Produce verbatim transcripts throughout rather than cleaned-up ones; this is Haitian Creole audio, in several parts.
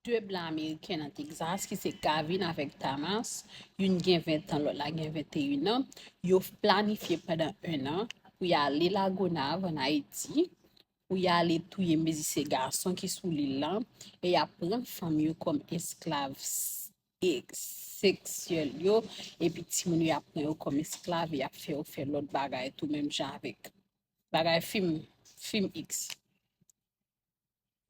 de blan ameriken nan Texas, ki se Gavin avèk Thomas, youn gen ven tan, lòt la gen venteyen an. Yo planifye pandan en an pou y ale Lagonav, ann Ayiti, pou y ale touye mezi se gason ki sou lil lan, e y ap pran fanm yo kòm esklav s- e- seksyèl yo, epi timoun yo, y ap pran yo kòm esklav, e y ap fè yo fè lòt bagay tou, menm jan avèk bagay fim, fim X.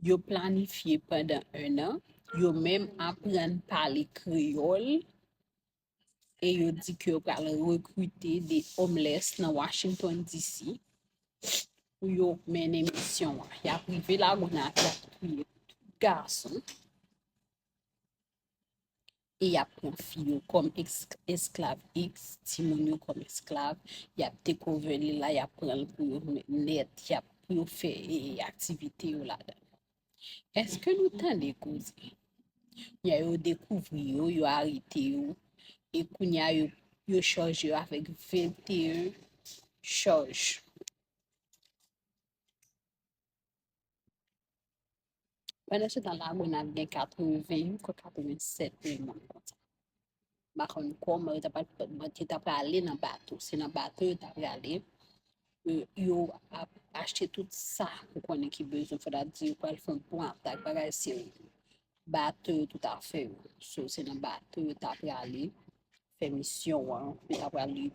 Yo planifye pandan en an, yo menm aprann pale kreyòl, e yo di ke yo pral rekrite de homeless nan Washington D C pou yo mennen misyon an. Y ap rive Lagonav, y ap touye tout gason, e y ap pran fi yo kòm eks- esklav X, timoun yo kòm esklav, y ap take over lil la, y ap pran l pou yo nèt, y ap pou yo fè e, aktivite yo ladan. Èske nou tande koze? Kounye a yo dekouvri yo, yo arete yo, e kounye a yo, yo chaje yo avèk venteyen chaj. Pandan se tan, Lagonav gen katreven, kwa katreven sèt mil moun konsa. M pa konn kòman yo t ap, yo t ap prale nan bato. Se nan bato yo t ap prale. Yo, yo ap achte tout sa ou konnen ki bezwen. Fò ta di yo pral fè yon bon atak, bagay serye. Bato yo, tout afè yo. So, se nan bato yo t ap prale fè misyon an. Yo t ap prale,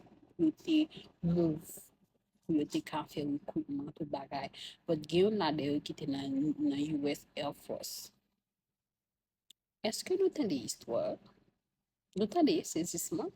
yo te move pou yo te ka fè rekritman, tout bagay. But gen youn ladan yo ki te nan, nan U S Air Force. Èske nou tande istwa? Nou tande sezisman?